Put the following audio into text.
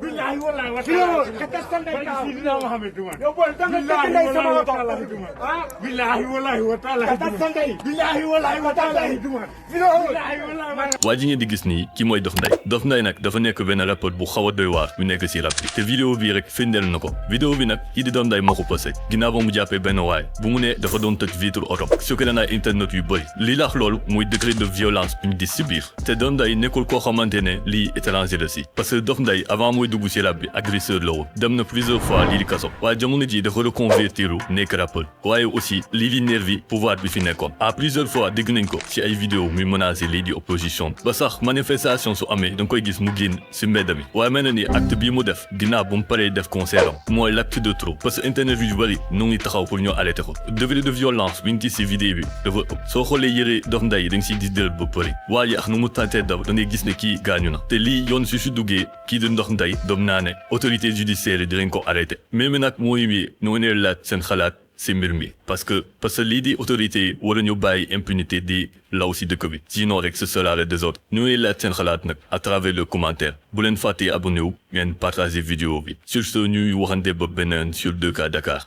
billahi wallahi wa ta'ala katastan day taw sidina Muhammad duma yo boy danga billahi wallahi wa ta'ala duma billahi wallahi wa ta'ala katastan day billahi wallahi wa ta'ala duma billahi wallahi waa ji ngeen di gis nii ki mooy Dof Nday nag dafa nekk benn rapport bu xaw a doy waar bu nekk si rap bi te vidéo bi rek firndeel na ko vidéo bi nag kii di Dof Nday moo ko posté ginnaaw ba mu jàppee benn waay bu mu ne dafa doon tëj vitre oto choqué na internet yu bëri lii laax loolu muy degré de violence bi ñu di subir te Dof Nday nekkul koo xamante ne lii étranger la si parce que Dof Nday avant muy dugg si rap bi agresseur la woon dem na plusieurs fois lii di kaso waaye jamono ji dafa reconvertiru nekk rappeur waaye aussi lii di nervi pouvoir bi fi nekkoon à plusieurs fois dégg nañ ko si ay vidéo muy menacé lii di opposition ba sax manifestation su amee da nga koy gis mu génn si mbedd mi waaye mel na ni acte bii mu def ginnaaw bu mu paree def concert am mooy l'acte de trop parce que internet yu bëri nu ngi taxaw pour ñu arrêté ko degré de violence bi ñu gis si vidéo bi dafa ëpp soo xoolee yëre Dof Nday da nga siy gis dërët ba bëri waaye ak nu mu tantee daw da ngay gis ne kii gaañu na te lii yoon su duggee kii di Dof Nday doom naa ne autorité judiciaire yi dinañ ko arrêté même nag mooy mi nu ne laaj seen xalaat si mbir mi parce que lii di autorité yi war ñu bàyyi impunité di law si dëkk bi sinon rek ce sera le désordre ñu ngi laaj seen xalaat nag à travers le commentaire bu leen fàttee abonné wu ngeen partager vidéo bi sur ce ñuy waxante ba beneen sur 2K Dakar